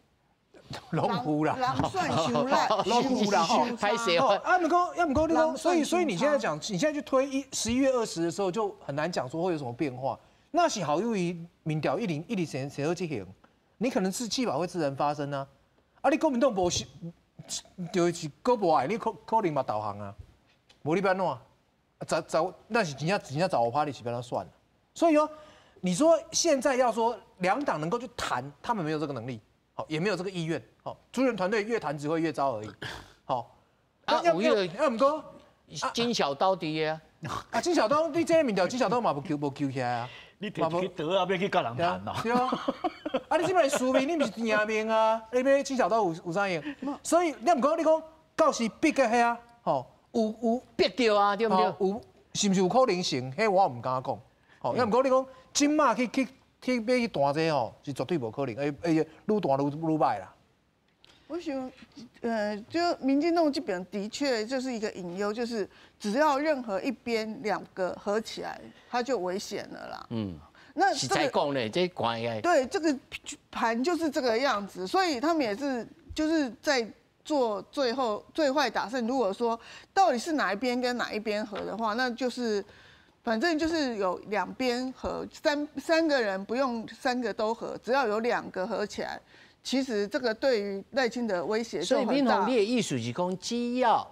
攏有啦，人算傷力，攏有啦，吼，歹勢啊，毋過，毋過，你講，所以你現在講，你現在去推11月20的時候，就很難講說會有什麼變化。那是侯友宜民調一零誰誰這型，你可能是氣保會自然發生啊。啊，你國民黨無是，就是閣無愛，你可能嘛投降啊。無你欲按怎？那是真正15%，你是欲按怎算？所以說，你說現在要說兩黨能夠去談，他們沒有這個能力。也沒有這個意願，好，朱立倫團隊越談只會越糟而已，好。啊，有啊，毋過金小刀佇啊，啊，金小刀，你這個民調金小刀嘛無求起來啊，你提去倒啊，欲去佮人談咯。對啊，啊，你這擺輸面，你毋是贏面啊，你欲金小刀有啥用？所以你毋過你講到時逼到遐，吼，有逼著啊，對毋對？有是毋是有可能性？彼我毋敢講，吼，抑毋過你講這擺去。去欲去談這吼，是絕對無可能，會愈談愈歹啦。我想，就民進黨這邊的確就是一個隱憂，就是只要任何一邊兩個合起來，它就危險了啦。嗯，那實在講咧，這關係。對，這個盤就是這個樣子，所以他們也是就是在做最後最壞打算。如果說到底是哪一邊跟哪一邊合的話，那就是。反正就是有兩邊合，三個人不用三個都合，只要有兩個合起來，其實這個對於賴清德威脅就很大。所以敏宏，你的意思是講，只要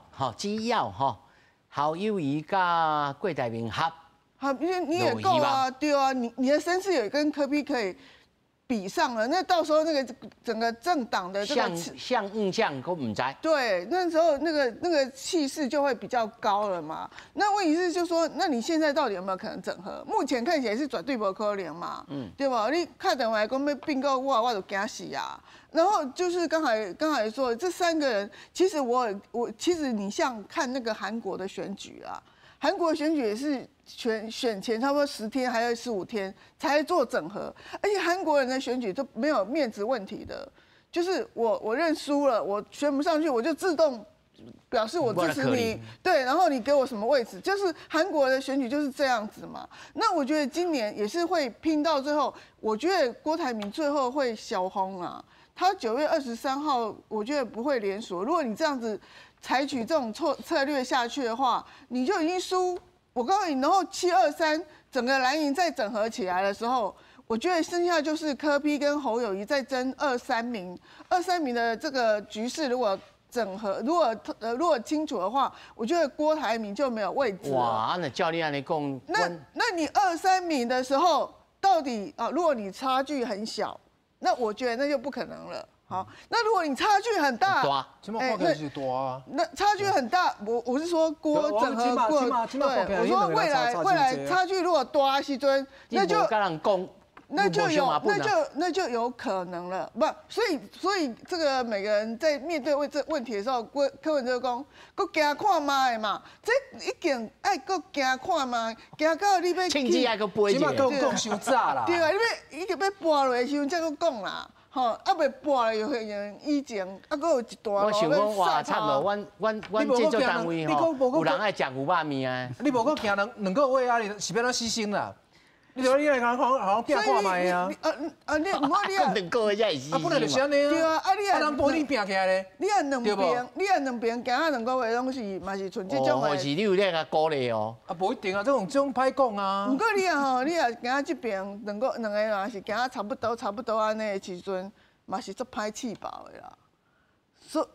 吼，侯友宜佮郭台銘合，好，因為你也夠啊，對啊，你的聲勢也跟柯 P 可以比上了，那到時候那個整個政黨的這個像五將都毋知。對，那時候那個氣勢就會比較高了嘛。那問題是就是說，那你現在到底有沒有可能整合？目前看起來是絕對無可能嘛，嗯，對吧？你打電話講欲併購我，我就驚死啊。然後就是剛才說這三個人，其實我其實你像看那個韓國的選舉啊。韓國選舉也是選前差不多10天還是15天才做整合，而且韓國人的選舉都沒有面子問題的，就是我認輸了，我選不上去，我就自動表示我支持你，對，然後你給我什麼位置，就是韓國的選舉就是這樣子嘛。那我覺得今年也是會拼到最後，我覺得郭台銘最後會小轟啊，他9月23號，我覺得不會連鎖。如果你這樣子採取這種策略下去的話，你就已經輸。我告訴你，然後723整個藍營再整合起來的時候，我覺得剩下就是柯 P 跟侯友宜在爭2、3名，2、3名的這個局勢如果整合，如果清楚的話，我覺得郭台銘就沒有位置了。哇，那教練按呢講，那你2、3名的時候，到底啊，如果你差距很小，那我覺得那就不可能了。好，那如果你差距很大，哎，那差距很大，我是說郭整合過，對，我說未來差距如果大時陣，那就跟人講，那就有，那就有可能了，不，所以這個每個人在面對問這問題的時候，柯文哲講，閣行看覓嘛，這已經愛閣行看覓，行到你欲，甚至愛閣飛一下，講講傷早啦。對啊，你欲已經欲跋落的時陣才閣講啦，吼，啊未跋落又用以前，啊閣有一段路。我想講，哇，慘咯，阮這做單位吼，有人愛食牛肉麵啊。你無閣行兩個月啊？你是欲按怎死心啦？你你來講好像拼看覓啊！啊啊！你毋好你啊，兩個月才會死。啊，本來就是按呢啊。對啊，啊你啊，人無你拼起來咧。你啊兩邊，你啊兩邊行啊兩個月攏是嘛是像這種的。哦，是你有咧共鼓勵哦。啊，無一定啊，這種歹講啊。毋過你啊吼，你啊行這邊兩個若是行差不多差不多按呢的時陣，嘛是足歹氣保的啦。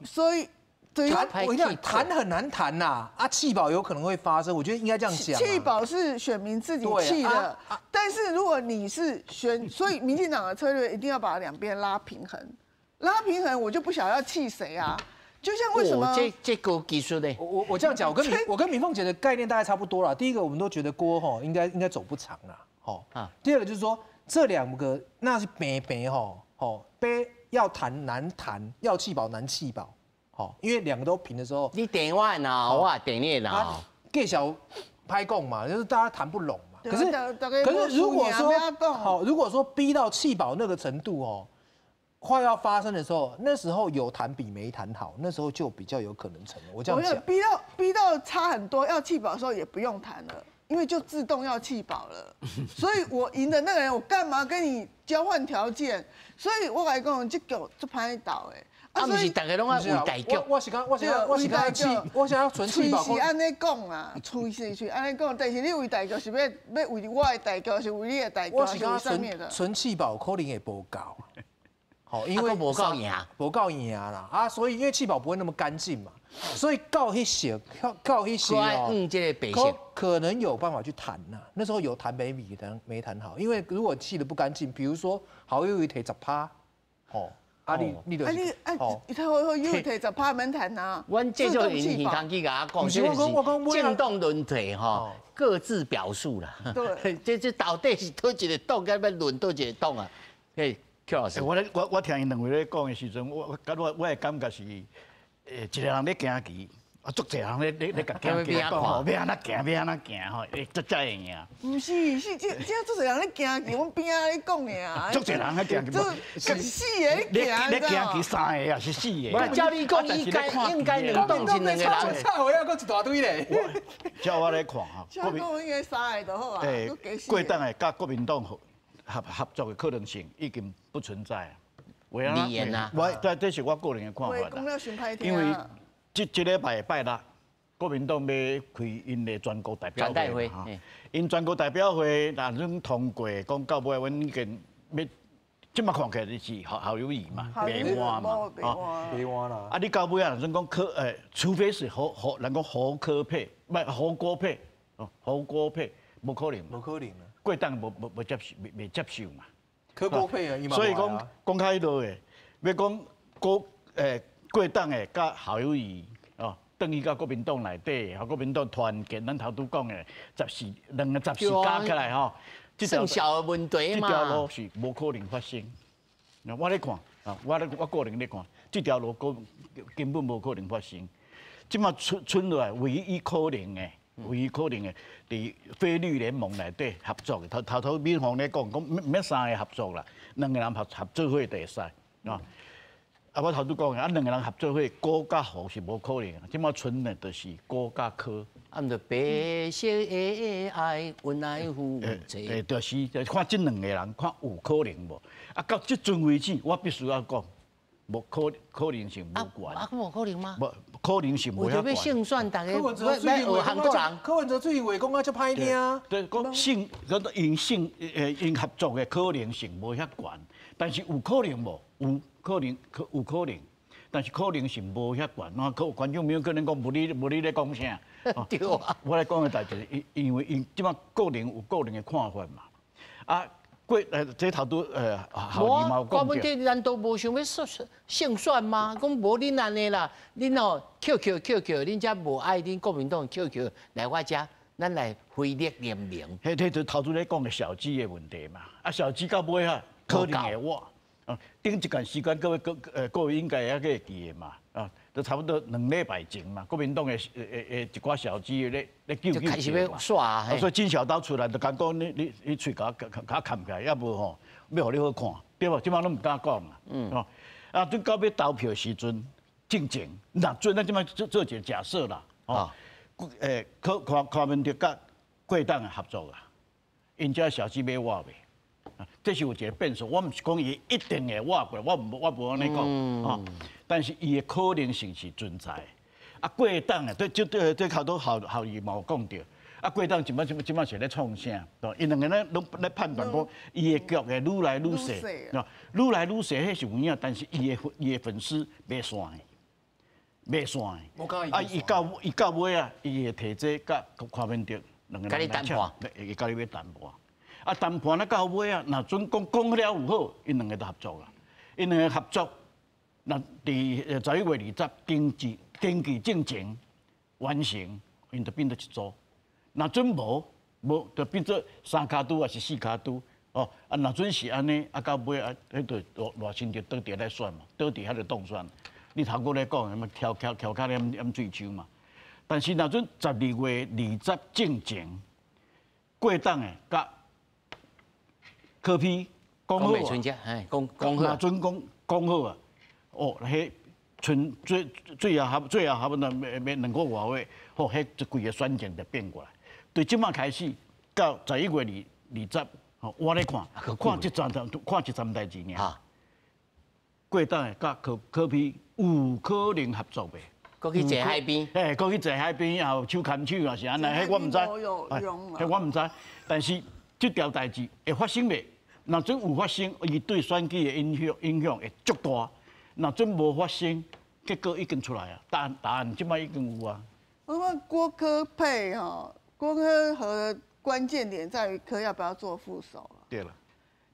所以。談，我跟你講，談很難談吶，啊，棄保有可能會發生，我覺得應該這樣講。棄保是選民自己棄的，但是如果你是選，所以民進黨的策略一定要把兩邊拉平衡，拉平衡，我就不曉得要棄誰啊。就像為什麼？這高技術的。我這樣講，我跟敏鳳姐的概念大概差不多了。第一個，我們都覺得郭吼應該走不長了，好。第二個就是說，這兩個那是平平吼，吼，要談難談，要棄保難棄保。因為兩個都平的時候，你電我腦，我電你腦，計小拍供嘛，就是大家談不攏嘛。可是如果說好，如果說逼到棄保那個程度哦，快要發生的時候，那時候有談比沒談好，那時候就比較有可能成了。我這樣講，逼到差很多，要棄保的時候也不用談了，因為就自動要棄保了。所以我贏的那個人，我幹嘛跟你交換條件？所以我來講，這局足歹鬥的。啊，毋是逐家攏愛為大局。我是講氣，我想要純棄保。喙是按呢講啊，喙是喙按呢講，但是你為大局是欲為我的大局，是為你的大局，我是講純純棄保可能會無夠。好，因為無夠贏，無夠贏啦。啊，所以因為棄保不會那麼乾淨嘛，所以到彼時到彼時哦，這個白色可能有辦法去談吶。那時候有談沒比談沒談好，因為如果棄得不乾淨，比如說侯友宜提10%，哦。啊你你就啊你啊，他侯友宜提10%免談啊。阮這種人耳通去共我講，這是政黨輪替吼，各自表述啦。對，這到底是佗一個黨，佮欲輪佗一個黨啊？嘿，邱老師，我聽𪜶兩位咧講的時陣，我的感覺是，一個人咧行棋，啊，足濟人咧共行棋講吼，欲按怎行，欲按怎行吼，會才會贏。毋是，是這足濟人咧行棋，阮邊仔咧講爾。足濟人咧行棋，這四個咧行，咧行棋三個也是四個。無照你講，應該兩黨是兩個人。插話啊，閣一大堆咧。照我咧看吼，國民黨應該三個就好啊。過黨的佮國民黨合作的可能性已經不存在。為啊？我這是我個人的看法啦。因為這禮拜拜六，國民黨欲開𪜶的全國代表會哈，𪜶全國代表會若攏通過，講到尾阮已經欲，這馬看起來就是侯友宜嘛，袂換嘛，袂換啦。啊，你到尾啊，若講柯除非是侯人講侯柯配，毋侯郭配，哦，侯郭配，無可能，無可能啊。郭董無接受，袂接受嘛。柯郭配啊，所以講講較彼落的，欲講郭董的佮侯友宜哦，轉去到國民黨內底，予國民黨團結，咱頭拄講的十四兩个十四加起來吼，這小的問題嘛，這條路是無可能發生。我咧看啊，我個人咧看，這條路根本無可能發生。這馬賰落來唯一可能的，唯一可能的，佇非綠聯盟內底合作的。頭拄敏鳳咧講，講毋免三個合作啦，兩個人合做伙就會使啊。啊，我頭拄講的，啊，兩個人合做伙，郭佮侯是無可能。這馬賰的就是郭佮柯。啊，毋著白色的愛，阮愛負責。就是看這兩個人，看有可能無？啊，到這陣為止，我必須要講，無可能性無懸。啊，無可能嗎？無可能性無遐懸。為著欲勝選，逐家欲學韓國人。柯文哲最近話講啊，足歹聽。對，講勝，講𪜶勝，𪜶合作的可能性無遐懸，但是有可能無？有可能，有可能，但是可能性無遐懸。那可觀眾沒有可能講無你咧講啥？對啊。我咧講的代誌，因為𪜶這馬個人有個人的看法嘛。啊，過這頭拄侯友宜嘛有講著。問題難道無想欲勝選嗎？講無恁按呢啦，恁哦扣扣扣扣，恁遮無愛恁國民黨扣扣來我遮，咱來非綠聯盟。彼就頭拄咧講的小雞的問題嘛。啊，小雞到尾啊，可能會倚。啊，頂一段時間，各位應該猶閣會記得嘛。啊，都差不多2禮拜前嘛，國民黨的一寡小雞咧救就開始欲煞啊。所以金小刀出來就講講你喙共我冚起來，猶無吼，欲予你好看，對無？這擺攏毋敢講啊。哦，啊，等到欲投票時陣，進前，若準咱這擺做一個假設啦。哦，柯文哲佮貴黨的合作啊，𪜶遮小雞欲倚袂？這是有一個變數，我毋是講伊一定會倚過來，我無按呢講，哦，但是伊的可能性是存在的。啊，過黨的，對，這對這頭拄郝儀嘛有講著。啊，過黨這擺是咧創啥？對，𪜶兩个咧攏咧判斷講，伊的局會愈來愈細，愈來愈細，彼是有影，但是伊的粉絲袂散的，袂散的。啊，伊到尾啊，伊會提這佮柯文哲兩个人來搶，會佮你欲談判。啊，談判啊到尾啊，若準講講了有好，𪜶兩个就合作啦。𪜶兩个合作，若佇11月20登記進前完成，𪜶就變做一組。若準無，就變做三跤拄抑是四跤拄。哦，啊，若準是按呢，啊到尾啊，彼就賴清德倒佇咧選嘛，倒佇遐就當選。你頭拄咧講，什麼翹翹翹跤咧掩水手嘛？但是若準12月20進前，過黨的佮柯 P 講好啊，講講好，若準講講好啊，哦，彼剩最後差不多欲2個外月，吼，彼這規個選情就變過來。對，這擺開始到11月20，吼，我咧看，看這陣看這陣代誌爾。過黨的佮柯 P 有可能合作袂？閣去坐海邊，嘿，閣去坐海邊，也有手牽手也是按呢，彼我毋知，彼我毋知。但是這條代誌會發生袂？若準有發生，伊對選舉的影響會足大。若準無發生，結果已經出來啊，答案這擺已經有啊。我問郭柯配吼，郭柯合的關鍵點在於柯要不要做副手了。對了，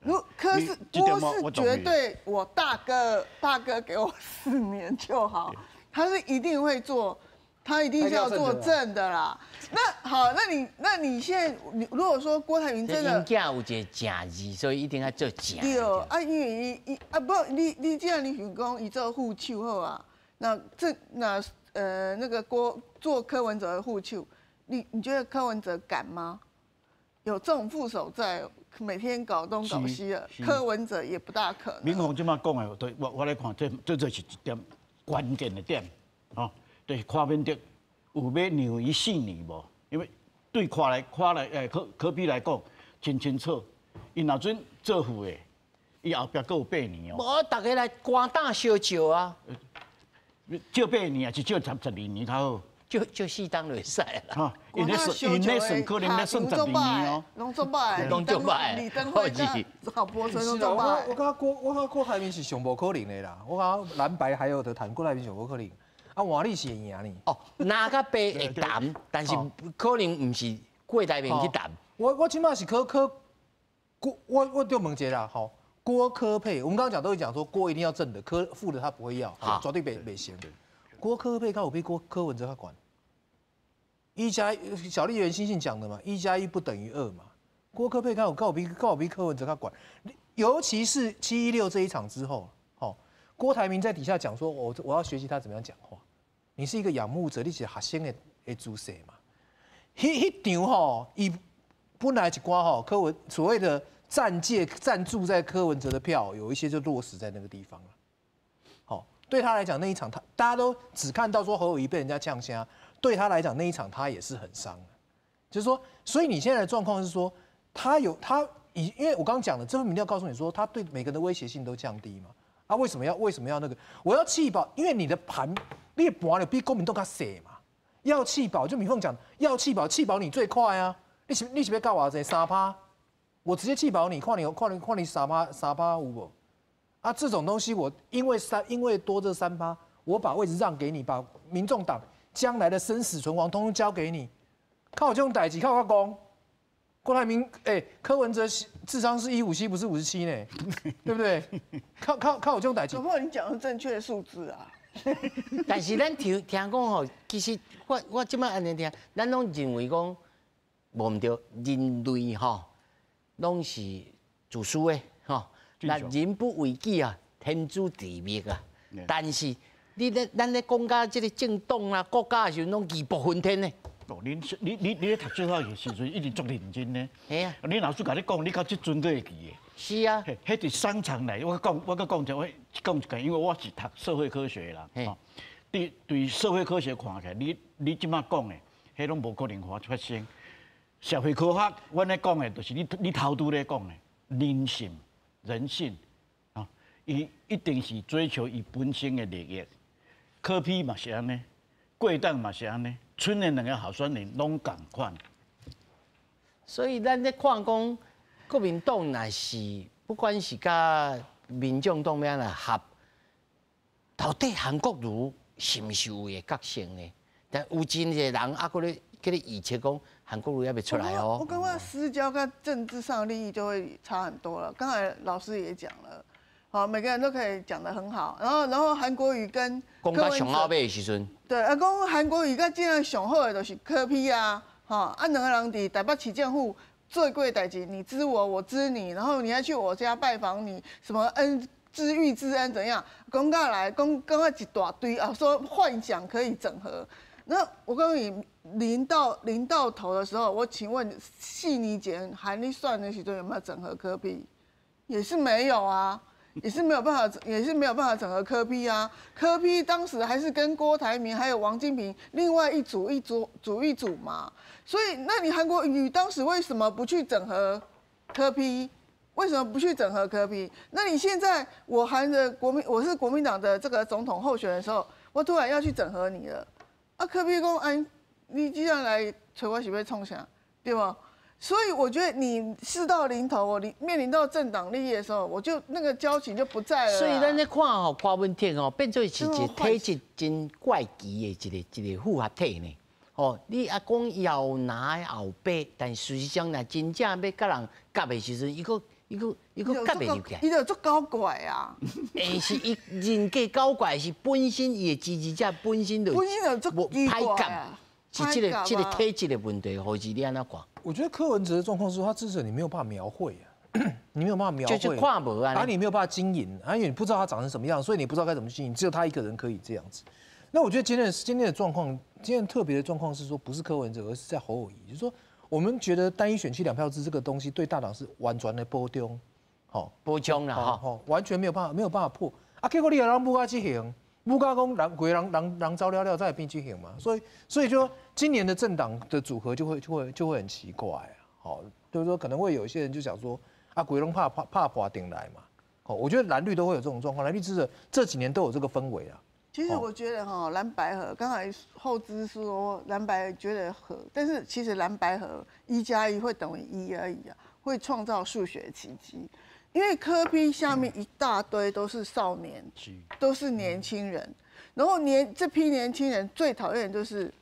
如柯是郭是絕對我大哥，大哥給我4年就好，他是一定會做，他一定是要做正的啦。那好，那你現在你如果說郭台銘真的，囝有一個正字，所以一定要做正。對啊，因為伊啊不，你這樣你想講伊做副手好啊？那這那那個郭做柯文哲的副手，你覺得柯文哲敢嗎？有這種副手在，每天搞東搞西的，柯文哲也不大可能。明鳳這擺講的，對，我來看，這是一點關鍵的點，吼，就是柯文哲有欲讓伊四年無？因為對看來，柯 P 來講，真清楚，伊若準做副的，伊後壁閣有八年哦。無，逐家來肝膽相照啊！照八年，抑是照12年較好？照四冬就會使啦。吼，𪜶咧算可能咧算十二年哦。攏足歹，攏足歹。李登輝郝柏村攏足歹。我感覺郭台銘是上無可能的啦。我感覺藍白還有得談，郭台銘上無可能。啊，換你是會贏呢？哦，藍佮白會談，但是可能毋是郭台銘去談。我這擺是柯柯郭，我就問一下啦，吼，郭柯配，我們剛剛講都會講說郭一定要正的，柯副的他不會要，絕對袂行。郭柯配，敢有比郭柯文哲較懸。一加一，小笠原欣幸講的嘛，1加1不等於2嘛。郭柯配敢有比柯文哲較懸？尤其是716這一場之後，吼，郭台銘在底下講說，我要學習他怎麼樣講話。你是一個仰慕者，你是學生的姿勢嘛。彼場吼，伊本來一寡吼，柯文所謂的贊助在柯文哲的票，有一些就落實在那個地方了。好，對他來講那一場，他大家都只看到說侯友宜被人家嗆聲，對他來講那一場他也是很傷的。就是說，所以你現在的狀況是說，他有他以，因為我剛剛講的這份民調告訴你說，他對每個人的威脅性都降低嘛。啊，為什麼要那個？我要棄保，因為你的盤，你的盤就比國民黨較細嘛。要棄保，就米鳳講，要棄保，棄保你最快啊！你是欲到偌濟3趴？我直接棄保你，看你三趴有無？啊，這種東西我因為多這三趴，我把位置讓給你，把民眾黨將來的生死存亡通通交給你。靠這種代誌，靠我講，郭台銘，欸，柯文哲智商是157，不是57呢，對不對？靠我這種代誌。不過你講的正確的數字啊。但是咱聽聽講吼，其實我這擺按呢聽，咱攏認為講無毋對，人類吼攏是自私的吼，那人不為己啊，天誅地滅啊。但是你咧，咱咧講到這個政黨啊、國家的時陣，攏義薄雲天呢。哦，你咧讀小學的時陣一直足認真呢。嘿啊。你老師共你講，你到這陣閣會記的。是啊。彼佇商場內，我閣講一，我講一個，因為我是讀社會科學的啦。對對，社會科學看起來，你這擺講的，彼攏無可能發生。社會科學，阮咧講的，就是你頭拄咧講的，人性、人性，啊，伊一定是追求伊本身的利益。柯 P 嘛是按呢，貴黨嘛是按呢，賰的兩个候選人攏仝款。所以咱咧看講，國民黨若是不管是佮民眾黨欲按怎合，到底韓國瑜是毋是有伊的角色呢？但有真濟人猶閣咧閣咧預測講韓國瑜猶未出來哦。我感覺私交跟政治上利益就會差很多了。剛才老師也講了，好，每個人都可以講得很好。然後韓國瑜跟講到上後尾的時陣，對，啊，講韓國瑜佮這樣上好的就是柯 P 啊，吼，啊，兩個人佇台北市政府做過代誌，你知我，我知你，然後你還去我家拜訪你，什麼恩知遇之恩怎樣？講到來講講啊一大堆啊，說幻想可以整合。那我告訴你，臨到頭的時候，我請問四年前韓你算的時陣有沒有整合柯 P？也是沒有啊，也是沒有辦法，也是沒有辦法整合柯 P 啊。柯 P 當時還是跟郭台銘還有王金平另外一組一組組一組嘛。所以，那你韓國瑜當時為什麼不去整合柯 P？為什麼不去整合柯 P？那你現在我韓的國民，我是國民黨的這個總統候選人的時候，我突然要去整合你了。啊，柯 P 講，哎，你這樣來揣我是欲創啥，對無？所以我覺得你事到臨頭，我面臨到政黨利益的時候，我就那個交情就不在了。所以咱咧看吼，柯文哲吼變做是一個體質真怪奇的一個複合體呢。哦，你啊講要拿後背，但事實上若真正欲佮人夾的時陣，伊閣夾袂入去。伊就足搞怪啊！欸，是伊人格搞怪，是本身伊的支持者本身就本身就足歹夾，是這個體質的問題，或是你按怎看？我覺得柯文哲的狀況是，他支持你沒有辦法描繪啊，你沒有辦法描繪，就看無啊，啊，你沒有辦法經營，啊，因為你不知道他長成什麼樣，所以你不知道該怎麼經營，只有他一個人可以這樣子。那我覺得今天的狀況，今天特別的狀況是說，不是柯文哲，而是在侯友宜，就是說，我們覺得單一選區兩票制這個東西對大黨是完全的保障，好保障啦，哈，完全沒有辦法破啊。結果你予人舞甲這形，舞甲講人規人人人走了了，才會變這形嘛。所以就說今年的政黨的組合就會很奇怪啊。好，就是說可能會有一些人就想說啊，規攏拍破頂來嘛。哦，我覺得藍綠都會有這種狀況，藍綠支持這幾年都有這個氛圍啊。其實我覺得哈，藍白合，剛才後知說藍白覺得合，但是其實藍白合1加1會等於1而已啊，會創造數學奇蹟。因為柯 P 下面一大堆都是少年，都是年輕人，然後這批年輕人最討厭就是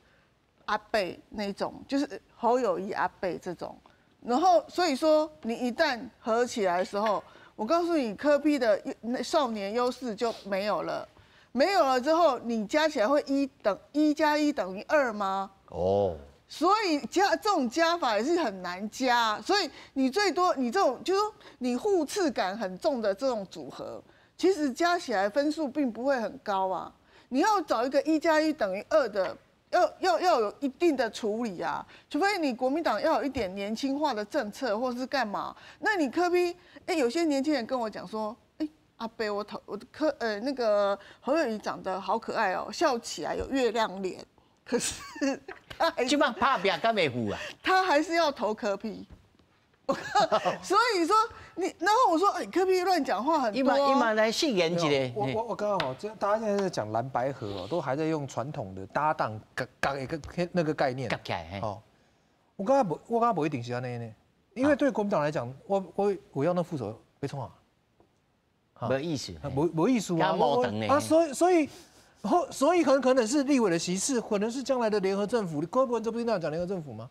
阿伯那種，就是侯友宜阿伯這種。然後所以說你一旦合起來的時候，我告訴你，柯 P 的少年優勢就沒有了。沒有了之後，你加起來會1加1等於2嗎？哦，所以加這種加法也是很難加，所以你最多你這種就是說你互斥感很重的這種組合，其實加起來分數並不會很高啊。你要找一個1加1等於2的，要有一定的處理啊，除非你國民黨要有一點年輕化的政策，或是幹嘛。那你柯 P，哎，有些年輕人跟我講說，阿伯，我頭我柯那個侯友宜長得好可愛哦，笑起來有月亮臉，可是他還這擺拍拚敢袂赴啊？他還是要投柯 P，所以說你，然後我說哎，柯 P 亂講話很多。伊嘛伊嘛來飾演一個。我剛剛好，這大家現在在講藍白合哦，都還在用傳統的搭檔夾一個那個概念。夾起來。哦，我感覺無一定是按呢呢，因為對國民黨來講，我要那副手欲創啥？沒意思，沒意思啊！啊，所以很可能是立委的席次，可能是將來的聯合政府。柯文哲不是那樣講聯合政府嗎？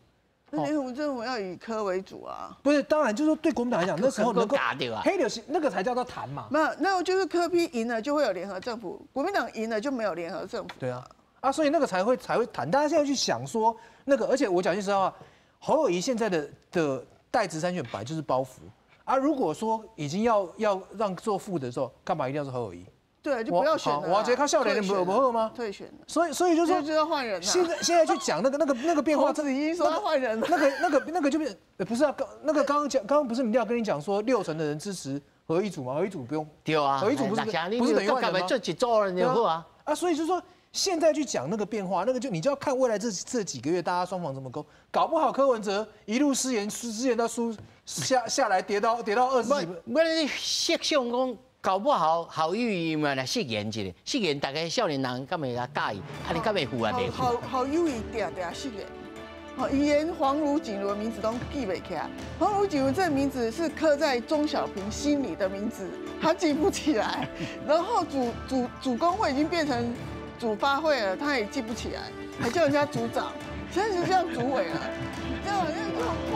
那聯合政府要以柯為主啊。不是，當然就是說對國民黨來講，那時候能夠彼就是那個才叫做談嘛。沒有，那就是柯 P 贏了就會有聯合政府，國民黨贏了就沒有聯合政府。對啊，啊，所以那個才會談。大家現在去想說那個，而且我講句實話，侯友宜现在的带职参选本来就是包袱啊。如果说已经要让做副的时候，干嘛一定要是侯友宜？对，就不要选了。我觉得他少年的不好吗？退选。所以就说就要换人。现在去讲那个变化，这已经说要换人了。那个就变，不是啊，刚那个刚刚讲，刚刚不是民调跟你讲说六成的人支持合一组吗？合一组不用。对啊。合一组不是等于换人吗？做一组人就好啊。啊，所以就说现在去讲那个变化，那个就你就要看未来这几个月大家双方怎么勾，搞不好柯文哲一路失言失言到输下来跌到20几。不，你设想讲，搞不好侯友宜嘛来失言一下，失言大家少年人敢会来佮意，啊你敢会赴啊袂赴？侯友宜定定失言，好，伊连黄如锦如的名字都记袂起来。黄如锦如这个名字是刻在钟小平心里的名字，他记不起来。然后主攻会已经变成主发会了，他也记不起来，还叫人家组长，现在是叫主委了，这样好像就